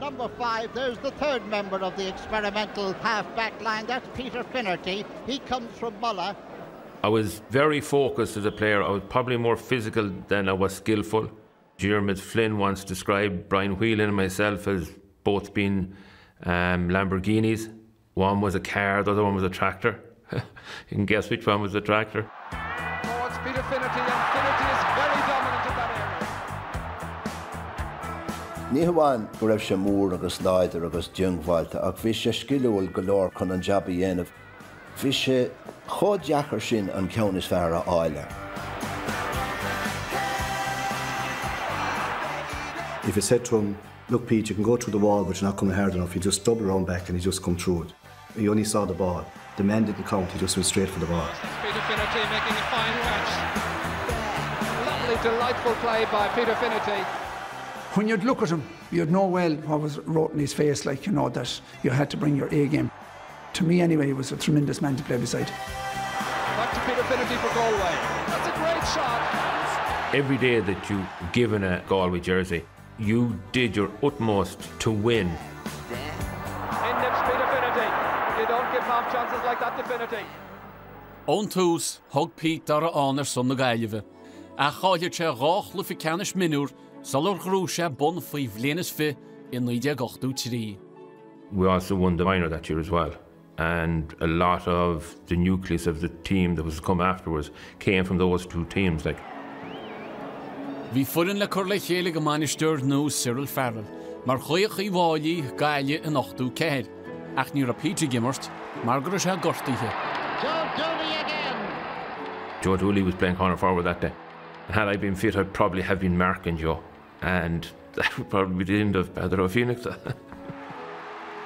Number 5, there's the third member of the experimental half-back line, that's Peter Finnerty. He comes from Mulla. I was very focused as a player. I was probably more physical than I was skillful. Jeremy Flynn once described Brian Whelan and myself as both being um, Lamborghinis. One was a car, the other one was a tractor. you can guess which one was the tractor. Oh, it's Peter Finnerty, and Finnerty is very dominant in that area. Ní hamháin go raibh sé mór agus láidir agus diongbháilte ach bhí sé sciliúil go leor chun an jab a dhéanamh. Bhí sé chomh deacair sin an ceann is fearr a fháil air. If you said to him, look Pete, you can go through the wall but you're not coming hard enough, he'd just double round back and he'd just come through it. He only saw the ball. The man didn't count, he just went straight for the ball. Peter Finnerty making a fine catch. Lovely, delightful play by Peter Finnerty. When you'd look at him, you'd know well what was wrote in his face, like, you know, that you had to bring your A game. To me, anyway, he was a tremendous man to play beside. Back to Peter Finnerty for Galway. That's a great shot. Every day that you given a Galway jersey, you did your utmost to win. In nips Peter Finnerty. You don't give half chances like that to Finnerty. Ón tús, thug Pete dara fhán ar son na Gaillimhe. Ach chaillfeadh sé dhá chluiche ceannais mionúr sular ghnóthaigh sé bonn faoi bhliain is fi i 1983. We also won the minor that year as well and a lot of the nucleus of the team that was to come afterwards came from those two teams like. Bhí foireann le cur le chéile ag an mbainisteoir nua Cyril Farrell mar chaoch Uíbh Fháilí, Gaillimh in 84, ach ní raibh Pete ag imirt mar go raibh sé gortaithe. Joe Dooley again! Joe Dooley was playing corner forward that day. And had I been fit, I'd probably have been marking Joe. And that would probably be the end of Peadar Ó Fiannachta.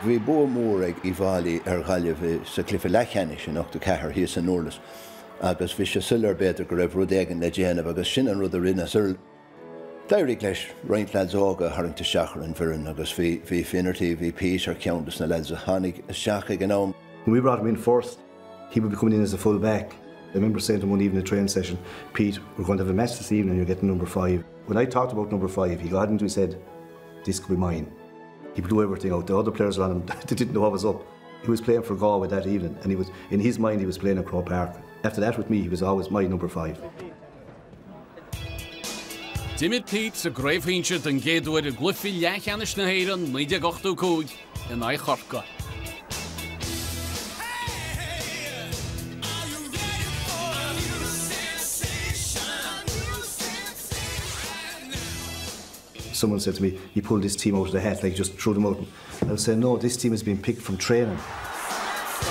Bhí bua mór ag Uíbh Fháilí ar Ghaillimh sa chluiche leathcheannais in 84 thíos i nDurlas agus bhí sé soiléir b'fhéidir go raibh rud éigin le déanamh agus sin an rud a rinne Cyril. D'éirigh leis roinnt leaids óga a tharraingt isteach ar an bhfoireann agus bhí bhí Finnerty, bhí Pete ar cheann de na leaids a tháinig isteach ag an am. When we brought him in first, he would be coming in as a full back. I remember saying to him one evening in a training session, Pete, we're going to have a match this evening and you're getting number 5. When I talked about number 5, he got into his head, this could be mine. He blew everything out. The other players around him they didn't know what was up. He was playing for Galway that evening and he was in his mind he was playing at Croke Park. After that with me, he was always my number 5. D'imir Pete sa gcraobh shinsir den gcéad uair i gcluiche leathcheannais na hÉireann 1985 in aghaidh Chorcaí. Someone said to me, he pulled this team out of the hat, like just threw them out. I was saying, no, this team has been picked from training. The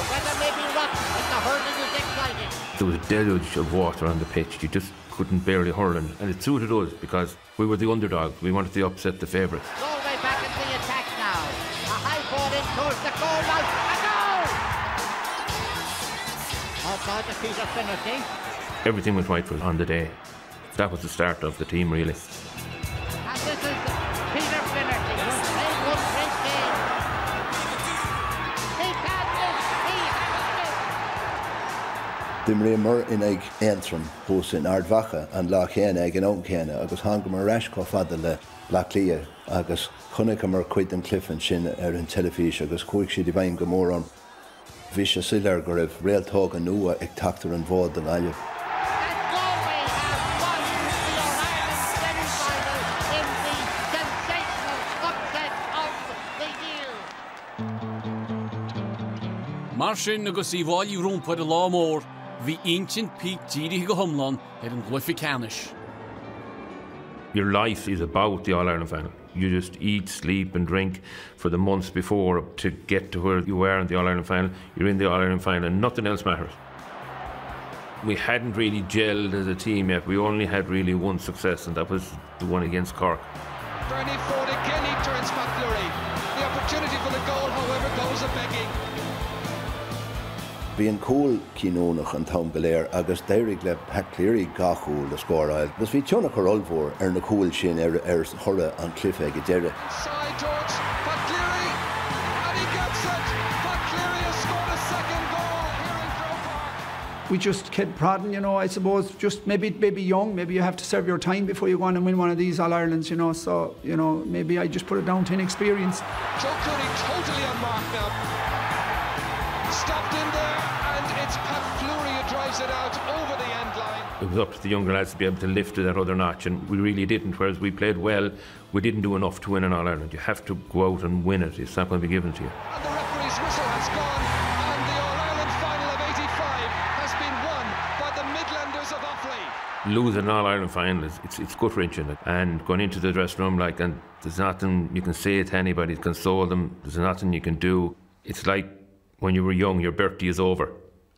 weather may be rotten, but the hurling is exciting. There was a deluge of water on the pitch. You just couldn't barely hurl in. And it suited us because we were the underdog. We wanted to upset the favourites. Galway back in the attack now. A high ball in towards the goal line. A goal! Outside to Peter Finnerty. Everything was right for us on the day. That was the start of the team, really. And this is Peter Finnerty, who's played one great game. He can't miss! He hasn't missed! D'imríomar in aghaidh Aontroim thuas in Ard Mhacha an lá céanna ag an am céanna agus thángamar ar ais chomh fada le Bleá Cliath agus chonaiceamar cuid den chluiche ansin ar an teilifís agus chuaigh siad i bhfeidhm go mór orm. Bhí sé soiléir go raibh réaltóga nua ag teacht ar an bhfód do Ghaillimh. And Galway have won the All-Ireland semi-final in the sensational upset of the year. Mar sin, agus Uíbh Fháilí rompu ar an lá mór, bhí intinn Pete dírithe go hiomlán ar an gcluiche ceannais. Your life is about the All-Ireland final. You just eat, sleep and drink for the months before to get to where you were in the All-Ireland final. You're in the All-Ireland final and nothing else matters. We hadn't really gelled as a team yet. We only had really one success and that was the one against Cork. Bernie Ford again, he turns Pat Fleury. The opportunity for the goal, however, goes a begging. Bhí an cúl cinniúnach an t-am go léir agus d'éirigh le Pat Cleary dhá chúl a scóráil agus bhí tionchar ollmhór ar na cúil sin ar thoradh an chluiche ag an deireadh. Inside towards Pat Cleary and he gets it! Pat Cleary has scored a second goal here in Croke Park. We just kept prodding, you know, I suppose, just maybe maybe young, maybe you have to serve your time before you go on and win one of these All-Irelands, you know, so, you know, maybe I just put it down to inexperience. Joe Cooney totally unmarked now. Stopped in there, and it's Pat Fleury who drives it out over the end line. It was up to the younger lads to be able to lift to that other notch, and we really didn't, whereas we played well, we didn't do enough to win an All-Ireland. You have to go out and win it. It's not going to be given to you. And the referee's whistle has gone, and the All-Ireland final of 85 has been won by the Midlanders of Offaly. Losing an All-Ireland final, is, it's, it's gut-wrenching. And going into the dressing room, like, and there's nothing you can say to anybody to console them. There's nothing you can do. It's like when you were young, your birthday is over.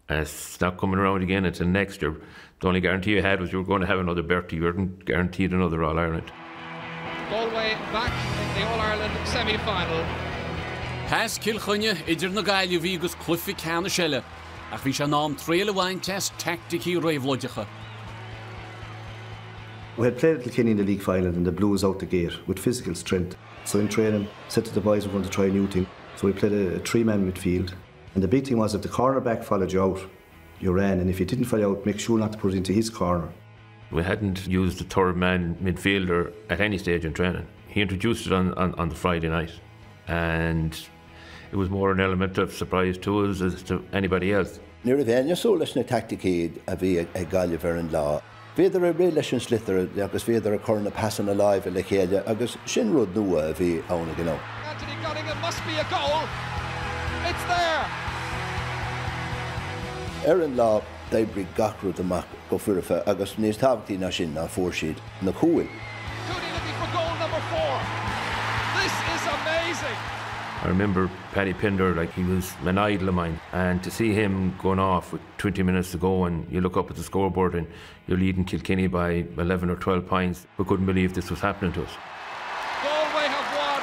And it's not coming around again until next year. The only guarantee you had was you were going to have another birthday. You weren't guaranteed another All-Ireland. Galway back in the All-Ireland semi-final. Pas Chill Chainnigh idir na Gaillimhigh agus cluiche ceannais eile, ach bhí sé in am triail a bhaint as teaicticí réabhlóideacha. We had played Kilkenny in the league final and the Blues out the gate with physical strength. So in training, said to the boys we're going to try a new thing. So we played a, a three-man midfield. And the big thing was if the cornerback followed you out, you ran. And if he didn't follow out, make sure not to put it into his corner. We hadn't used the third man midfielder at any stage in training. He introduced it on, on, on the Friday night and it was more an element of surprise to us as to anybody else. Ní raibh éinne súil leis na teaicticí a bhí ag Gaillimh ar an lá. Bhíodar ag rith leis an sliotar agus bhíodar ag cur na pasanna láimhe le chéile agus sin rud nua a bhí ann ag an am. Anthony Cunningham must be a goal. It's there. Ar an lá, d'oibrigh gach rud amach go foirfe agus níos tábhachtaí ná sin ná fuair siad na cúil. Cooney looking for goal number four. This is amazing. I remember Paddy Pinder, like he was an idol of mine, and to see him going off with 20 minutes to go and you look up at the scoreboard and you're leading Kilkenny by 11 or 12 points, we couldn't believe this was happening to us. Galway have won,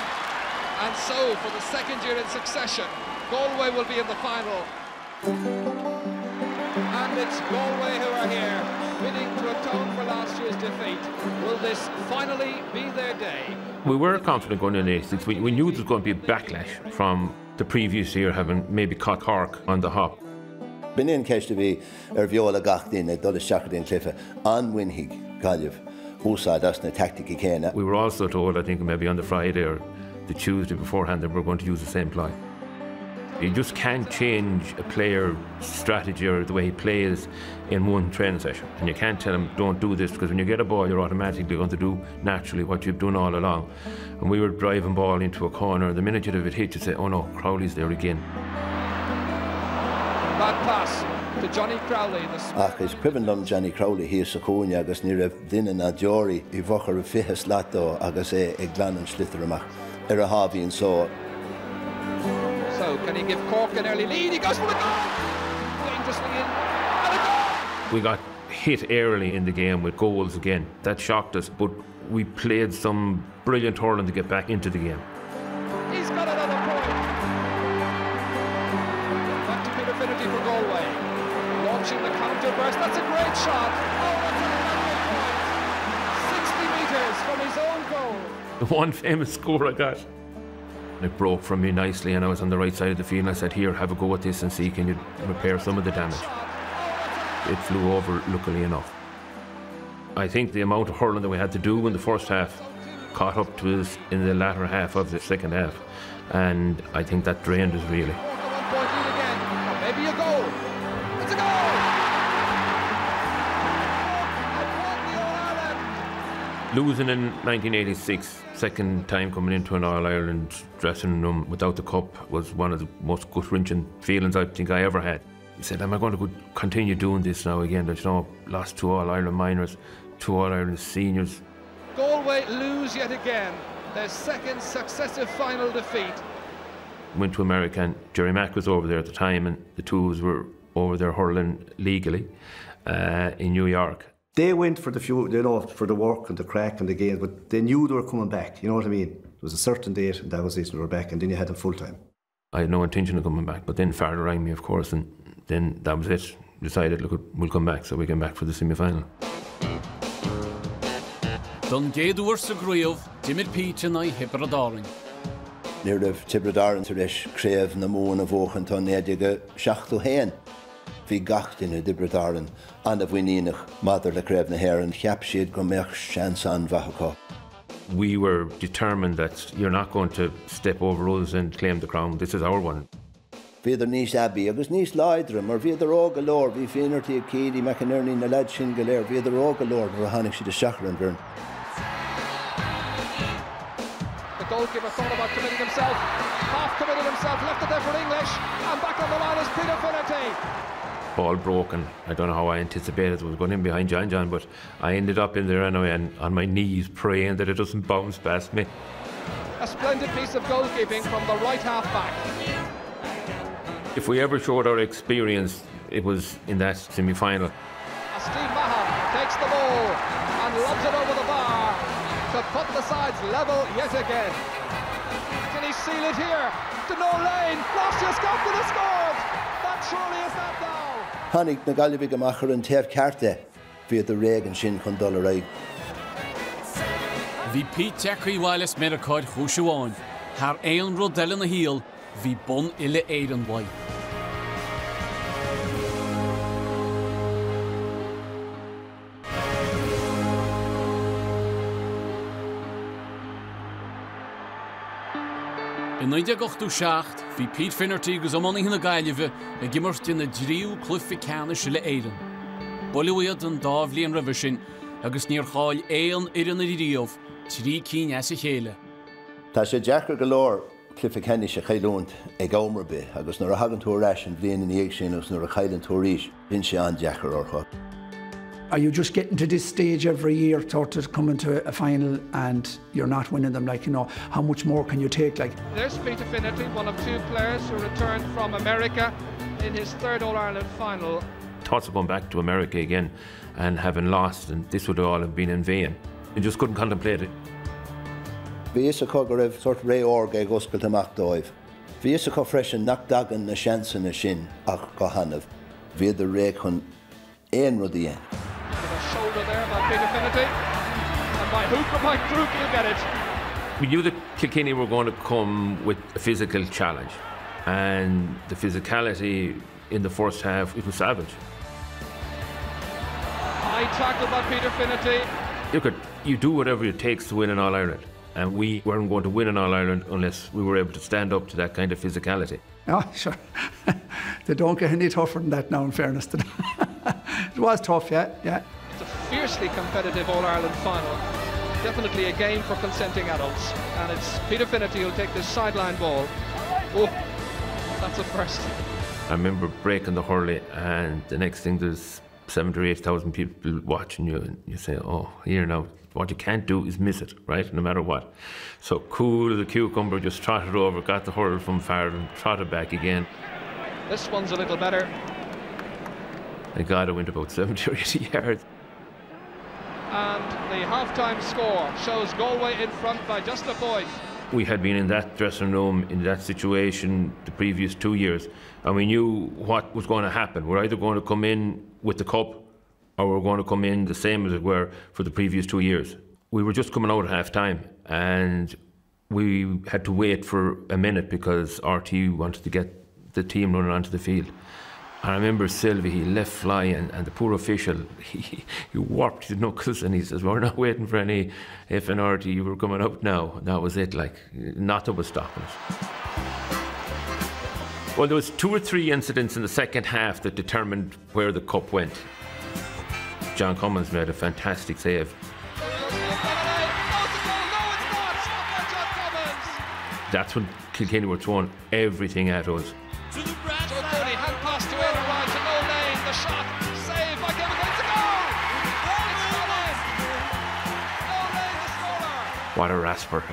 and so for the second year in succession, Galway will be in the final. And it's Galway who are here, bidding to atone for last year's defeat. Will this finally be their day? We were confident going in 86. We, we knew there was going to be a backlash from the previous year having maybe caught Cork on the hop. B'in an cheist a bhí ar bhéala gach duine ag dul isteach go dtí an cluiche, an mbainfidh Gaillimh úsáid as na teaicticí céanna. We were also told, I think maybe on the Friday or the Tuesday beforehand, that we were going to use the same ploy. You just can't change a player's strategy or the way he plays in one training session. And you can't tell him, don't do this, because when you get a ball, you're automatically going to do naturally what you've done all along. And we were driving ball into a corner. The minute you'd have it hit, you'd say, oh no, Crowley's there again. Bad pass to Johnny Crowley. The Ach is cuimhin liom Johnny Crowley thíos sa chúinne agus ní raibh duine ná deoraí i bhfochair a 20 slat dó agus é ag glanadh an sliotar amach ar a sháimhín só. So can he give Cork an early lead? He goes for the goal! Dangerously in, and a goal! We got hit early in the game with goals again. That shocked us, but we played some brilliant hurling to get back into the game. He's got another point. Back to Peter Finnerty for Galway. Launching the counter burst. That's a great shot. Oh, that's a lovely point. 60 metres from his own goal. The one famous score I got. It broke from me nicely and I was on the right side of the field and I said, here, have a go at this and see can you repair some of the damage. It flew over, luckily enough. I think the amount of hurling that we had to do in the first half caught up to us in the latter half of the second half. And I think that drained us really. One point lead again. Or maybe a goal. It's a goal! Cork have won the All-Ireland. Losing in 1986, second time coming into an All-Ireland dressing room without the cup was one of the most gut-wrenching feelings I think I ever had. He said, am I going to go continue doing this now again? There's no lost two All-Ireland minors, two All-Ireland seniors. Galway lose yet again, their second successive final defeat. Went to America and Jerry Mack was over there at the time and the two of us were over there hurling legally uh, in New York. They went for the few, you know, for the work and the crack and the games, but they knew they were coming back, you know what I mean? There was a certain date and that was it, and they were back, and then you had them full time. I had no intention of coming back, but then Farrell rang me, of course, and then that was it. Decided, look, we'll come back, so we came back for the semi-final. Don gcéad uair sa gcraobh, d'imir Pete in aghaidh Thiobraid Árann. Ní raibh Tiobraid Árann tar éis Craobh na Mumhan a bhuachan ó 1971. Bhí gach duine i dTiobraid Árann an-mhuiníneach maidir le Craobh na hÉireann, cheap siad go mbeadh seans an-mhaith acu. We were determined that you're not going to step over us and claim the crown, this is our one. Bhíodar níos aibí agus níos láidre mar bhíodar óg go leor, bhí Finnerty, Keady, McInerney, na leaids sin go léir, bhíodar óg go leor nuair a tháinig siad isteach ar an bhfoireann. The goalkeeper thought about committing himself, half committed himself, left it there for English, and back on the line is Peter Finnerty. Ball broken. I don't know how I anticipated it was going in behind John John, but I ended up in there anyway and on my knees praying that it doesn't bounce past me. A splendid piece of goalkeeping from the right half back. If we ever showed our experience, it was in that semi-final. Steve Mahon takes the ball and lobs it over the bar to put the sides level yet again. Can he seal it here? To no lane. Last year's got to the scored. That surely is that now. Tháinig na Gaillimhigh amach ar an taobh ceart de. Bhíodar réidh ansin chun dul ar aghaidh. Bhí Pete tagtha abhaile as Meiriceá ar chúis amháin, thar aon rud eile ina shaol, bhí bonn uile-Éireann uaidh. I 1987, bhí Pete Finnerty agus iománaithe na Gaillimhe ag imirt ina dtríú cluiche ceannais uile-Éireann. Buaileadh iad an dá bhliain roimhe sin agus níor chaill aon fhoireann ariamh trí cinn as a chéile. Tá sé deacair go leor cluiche ceannais a chailliúint ag am ar bith agus nuair a thagann tú ar ais an bhliain ina dhiaidh sin agus nuair a chailleann tú arís, Bíonn sé an-deacair orthu. Are you just getting to this stage every year sort of coming to a final and you're not winning them like you know how much more can you take like There's Peter Finnerty, one of two players who returned from America in his third All-Ireland final. Thoughts of going back to America again and having lost and this would all have been in vain. You just couldn't contemplate it. Bhí fhios acu go raibh sórt ré órga ag oscailt amach dóibh. Bhí fhios acu freisin nach dtagann na seansanna sin ach go hannamh. Bhíodar réidh chun aon rud a dhéanamh. Shoulder there by Peter Finnerty and by hook or by crook he'll get it. We knew that Kilkenny were going to come with a physical challenge and the physicality in the first half it was savage. High tackle by Peter Finnerty. You could you do whatever it takes to win an All-Ireland and we weren't going to win an All-Ireland unless we were able to stand up to that kind of physicality. Oh, sure. they don't get any tougher than that now in fairness to them. it was tough, yeah, yeah. It's a fiercely competitive All-Ireland final. Definitely a game for consenting adults. And it's Peter Finnerty who'll take this sideline ball. Oh, that's a first. I remember breaking the hurley and the next thing there's 7 or 8,000 people watching you and you say, oh, here now, what you can't do is miss it, right, no matter what. So cool as a cucumber, just trotted over, got the hurl from Farrell, trotted back again. This one's a little better. And God, it went about 70 or 80 yards. And the half-time score shows Galway in front by just a point. We had been in that dressing room in that situation the previous two years, and we knew what was going to happen. We're either going to come in with the cup or we're going to come in the same as it were for the previous two years. We were just coming out at half time and we had to wait for a minute because RT wanted to get the team running onto the field. I remember Sylvie, he left fly and, and the poor official, he, he warped his knuckles and he says, we're not waiting for any FNRT, you were coming up now. And that was it, like, nothing was stopping us. Well, there was two or three incidents in the second half that determined where the cup went. John Cummins made a fantastic save. That's when Kilkenny were throwing everything at us. What a rasper.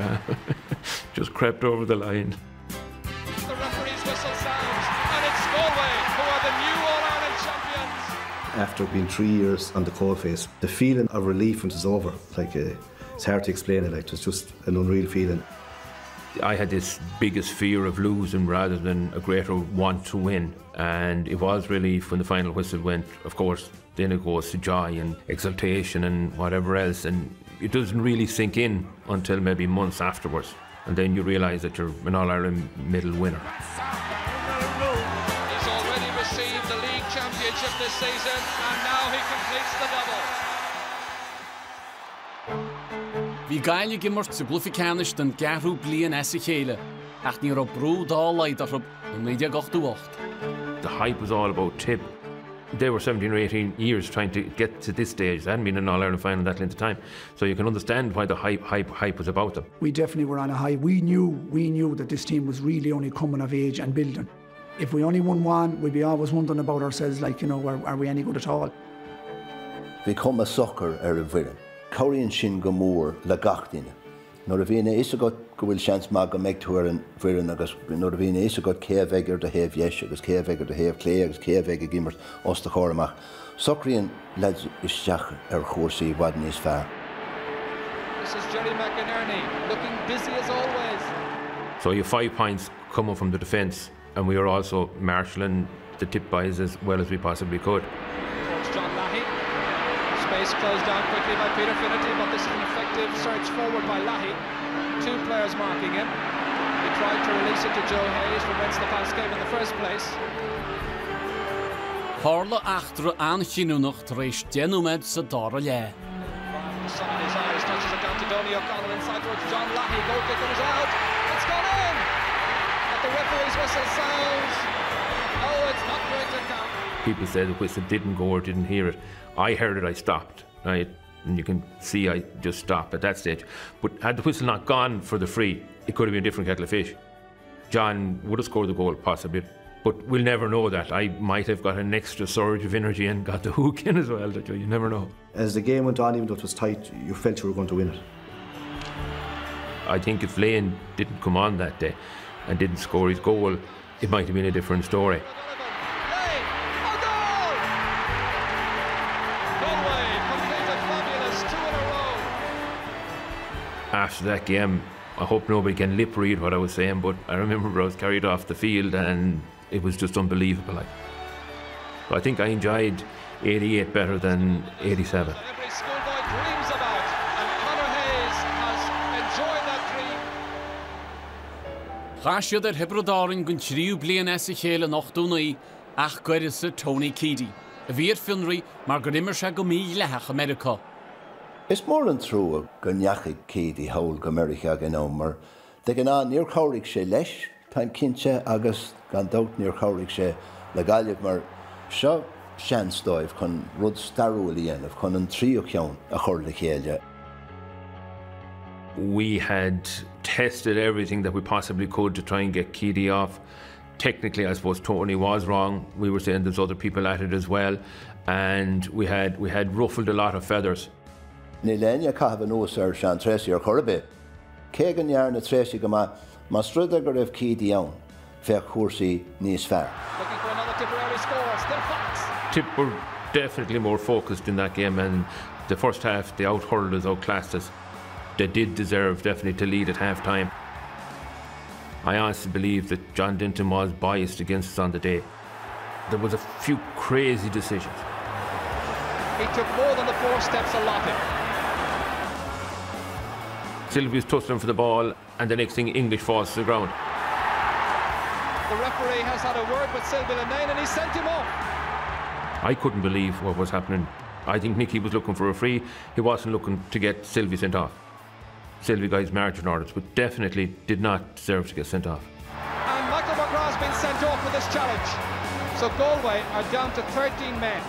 Just crept over the line. The referee's whistle sounds, and it's Galway who are the new All-Ireland champions. After being three years on the coalface, the feeling of relief when it's over, like uh, it's hard to explain it, like it was just an unreal feeling. I had this biggest fear of losing rather than a greater want to win. And it was relief when the final whistle went. Of course, then it goes to joy and exultation and whatever else. And it doesn't really sink in until maybe months afterwards. And then you realise that you're an All-Ireland middle winner. He's already received the league championship Championship this season and now he completes the double. Bhí Gaillimh ag imirt sa gcluiche ceannais don gceathrú bliain as a chéile ach ní raibh brú dá laghad orthu i 1988. The hype was all about Tip. They were 17 or 18 years trying to get to this stage. They hadn't been in an All-Ireland final that length of time. So you can understand why the hype, hype, hype was about them. We definitely were on a high. We knew, we knew that this team was really only coming of age and building. If we only won one, we'd be always wondering about ourselves, like, you know, are, are we any good at all? Bhí cuma socair ar an bhfoireann. Cabhraíonn sin go mór le gach duine. Nuair a bhíonn a fhios agat go bhfuil seans maith go mbeidh tú ar an bhfoireann agus nuair a bhíonn a fhios agat cé a bheidh ar do thaobh dheis agus cé a bheidh ar do thaobh clé agus cé a bheidh ag imirt os do chomhair amach, socraíonn leaids isteach ar chúrsaí i bhfad níos fearr. This is Jerry McInerney, looking busy as always. So you have five points coming from the defence and we are also marshalling the tip boys as well as we possibly could. Towards John Leahy. Space closed down quickly by Peter Finnerty, but this is an effective search forward by Leahy. Two players marking him. He tried to release it to Joe Hayes from whence the pass came in the first place. Tharla eachtra an-chinniúnach tar éis deich nóiméad sa dara leath. The sun in his eyes touches it down to Donie O'Connell inside towards John Leahy. Goal kick comes out. It's gone in. But the referee's whistle sounds. Oh, it's not going to count. People say the whistle didn't go or didn't hear it. I heard it, I stopped. Right? And you can see I just stopped at that stage. But had the whistle not gone for the free, it could have been a different kettle of fish. John would have scored the goal, possibly, but we'll never know that. I might have got an extra surge of energy and got the hook in as well. You never know. As the game went on, even though it was tight, you felt you were going to win it. I think if Lane didn't come on that day and didn't score his goal, it might have been a different story. Lane, a goal! Galway complete a fabulous two in a row. After that game, I hope nobody can lip read what I was saying, but I remember I was carried off the field and it was just unbelievable. Like. But I think I enjoyed 88 better than 87. Every schoolboy dreams about, and Conor Hayes has enjoyed that dream. Chaith siad ar Thiobraid Árann don tríú bliain as a chéile in 89 ach d'uireasa Tony Keady, a bhí ar fionraí mar gur imir sé go mídhleathach i Meiriceá. Is mór an trua go ndeachaigh Keady thall go Meiriceá ag an am mar de ghnáth níor chabhraigh sé leis, táim cinnte, agus gan dabht níor chabhraigh sé le Gaillimh mar seo seans dóibh chun rud stairiúil a dhéanamh, chun an tríú ceann a chur le chéile. We had tested everything that we possibly could to try and get Keady off. Technically, I suppose Tony was wrong. We were saying there's other people at it as well, and we had we had ruffled a lot of feathers. Níl éinne ag caitheamh anuas ar Seán Treacy ar chor ar bith. Cé go ndearna Treacy go maith, más rud é go raibh Keady ann, bheadh cúrsaí níos fearr. Looking for another Tipperary score, still Fox. Tip were definitely more focused in that game, and the first half they out-hurled us, outclassed us. They did deserve definitely to lead at half time. I honestly believe that John Denton was biased against us on the day. There was a few crazy decisions. He took more than the four steps allotted. Sylvie's tussling for the ball, and the next thing English falls to the ground. The referee has had a word with Sylvie Linnane and he sent him off. I couldn't believe what was happening. I think Nicky was looking for a free. He wasn't looking to get Sylvie sent off. Sylvie got his margin orders, but definitely did not deserve to get sent off. And Michael McGrath's been sent off for this challenge. So Galway are down to 13 men.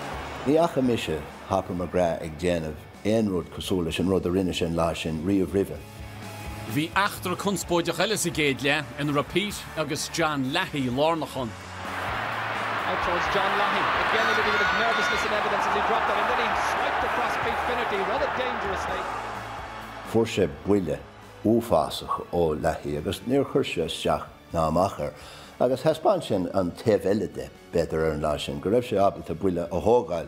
Ní fhaca mise Hopper McGrath ag déanamh aon rud cosúil leis an rud a rinne sé an lá sin riamh roimhe. Bhí eachtra conspóideach eile sa gcéad leath ina raibh Pete agus John Leahy lárnach ann. Out towards John Leahy. Again a little bit of nervousness in evidence as he dropped that and then he swiped across Pete Finnerty rather dangerously. Fuair sé buille uafásach ó Leahy agus níor chuir sé isteach ná amach air. Agus thaispeáin sin an taobh eile de, b'fhéidir ar an lá sin, go raibh sé ábalta buille a thógáil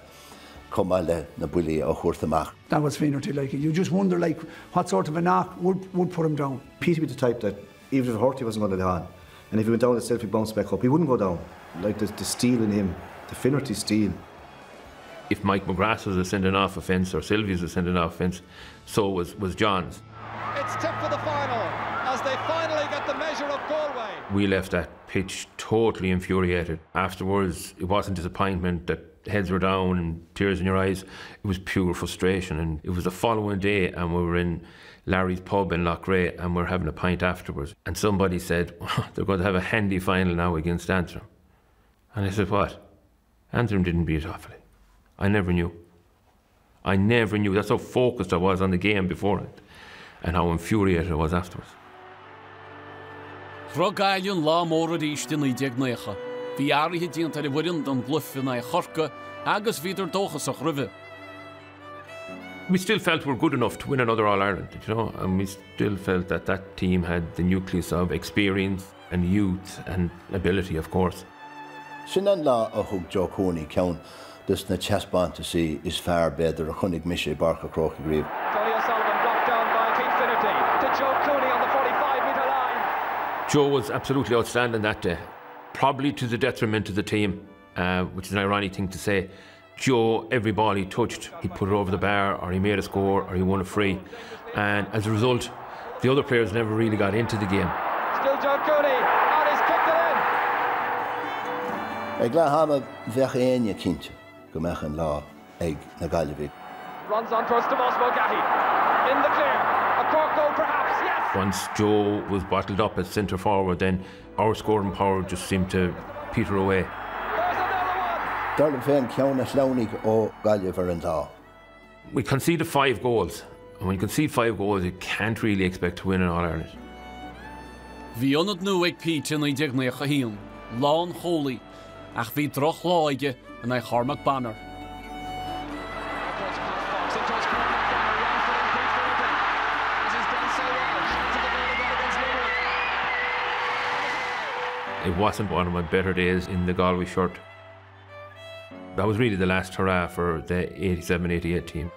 chomh maith le na buillí a thabhairt amach. That was Finnerty like you just wonder like what sort of a knock would would put him down. Pete would be the type that even if it hurt he wasn't going to on and if he went down itself he bounced back up he wouldn't go down like the, the steel in him the Finnerty steel. If Mike McGrath was a sending off offence or Sylvia's a sending off offence, so was, was John's. It's tip for the final as they finally get the measure of Galway. We left that pitch totally infuriated. Afterwards, it wasn't disappointment that heads were down and tears in your eyes. It was pure frustration. And it was the following day and we were in Larry's pub in Loughrea and we we're having a pint afterwards. And somebody said, oh, they're going to have a handy final now against Antrim. And I said, what? Antrim didn't beat Offaly. I never knew. I never knew. That's how focused I was on the game beforehand and how infuriated I was afterwards. Throid Gaillimh an lá mór arís i 1990. Bhí athruithe déanta ar an bhfoireann don gcluiche in aghaidh Chorcaí agus bhíodar dóchasach roimhe. We still felt we were good enough to win another All-Ireland, you know, and we still felt that that team had the nucleus of experience and youth and ability, of course. Sin an lá a thug Joe Cooney ceann de na taispeántaisí is fearr b'fhéidir a chonaic mise i bPáirc an Chrócaigh riamh. Tony O'Sullivan blocked down by Pete Finnerty to Joe Cooney on the 45 metre line. Joe was absolutely outstanding that day, probably to the detriment of the team, uh, which is an ironic thing to say. Joe, every ball he touched, he put it over the bar or he made a score or he won a free. And as a result, the other players never really got into the game. Still Joe Cooney, and he's kicked it in. Ag leath ama bheadh éinne cinnte go mbeadh an lá ag na Gaillimhigh. Runs on towards Tomás Mulcahy. In the clear. A Cork goal perhaps, yes! Once Joe was bottled up at centre forward, then our scoring power just seemed to peter away. There's another one! Dar liom féin ceann a shleamhnaigh ó Ghaillimh ar an lá. We conceded five goals, and when you concede five goals, you can't really expect to win an All-Ireland. Bhí ionad nua ag Pete i 1991, lánchúlaí, ach bhí drochlá aige in aghaidh Chormac Bonner. It wasn't one of my better days in the Galway shirt. That was really the last hurrah for the 87-88 team.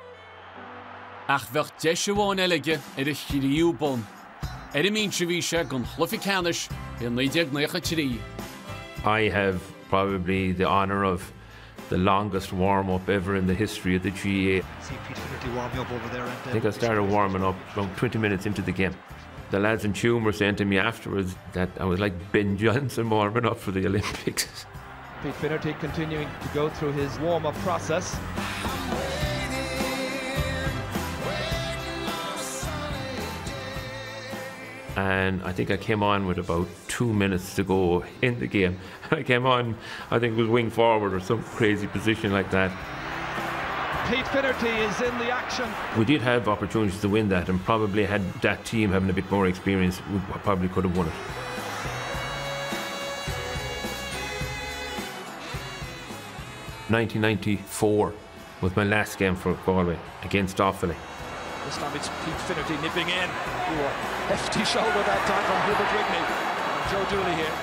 Ach bheadh deis amháin eile aige ar a thríú bonn. Ar an mbinse a bhí sé don chluiche ceannais i 1993. I have probably the honour of the longest warm-up ever in the history of the GAA. See Pete Finnerty warming up over there. And, I think I started warming up about 20 minutes into the game. The lads in Tuam were saying to me afterwards that I was like Ben Johnson warming up for the Olympics. Pete Finnerty continuing to go through his warm-up process. And I think I came on with about 2 minutes to go in the game. I came on, I think it was wing forward or some crazy position like that. Pete Finnerty is in the action. We did have opportunities to win that and probably had that team having a bit more experience, we probably could have won it. 1994 was my last game for Galway against Offaly. This time it's Pete Finnerty nipping in. Ooh, a hefty shoulder that time from Hubert Rigney. And Joe Dooley here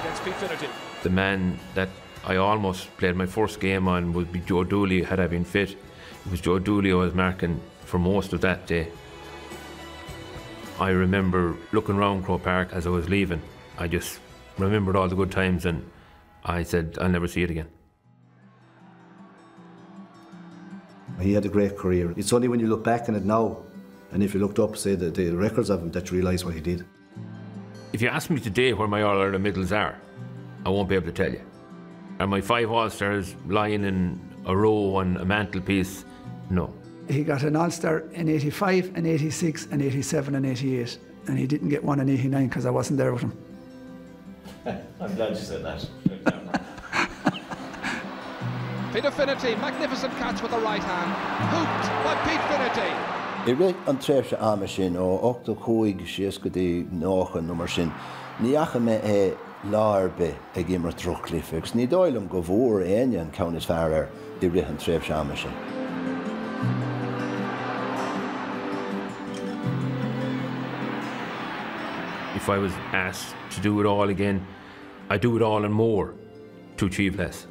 against Pete Finnerty. The man that I almost played my first game on would be Joe Dooley had I been fit. It was Joe Dooley I was marking for most of that day. I remember looking round Croke Park as I was leaving. I just remembered all the good times and I said, I'll never see it again. He had a great career. It's only when you look back on it now, and if you looked up, say, the, the records of him, that you realise what he did. If you ask me today where my All-Ireland medals are, I won't be able to tell you. Are my five All-Stars lying in a row on a mantelpiece? No. He got an All-Star in 85 and 86 and 87 and 88 and he didn't get one in 89 because I wasn't there with him. I'm glad you said that. Peter Finnerty, magnificent catch with the right hand, hooped by Pete Finnerty. I rith an tréimhse ama sin, ó 85 síos go dtí 90 nó mar sin, ní fhaca mé é lá ar bith ag imirt droch-chluiche agus ní dóigh liom go bhfuair éinne an ceann is fearr air i rith an tréimhse ama sin. If I was asked to do it all again, I'd do it all and more to achieve less.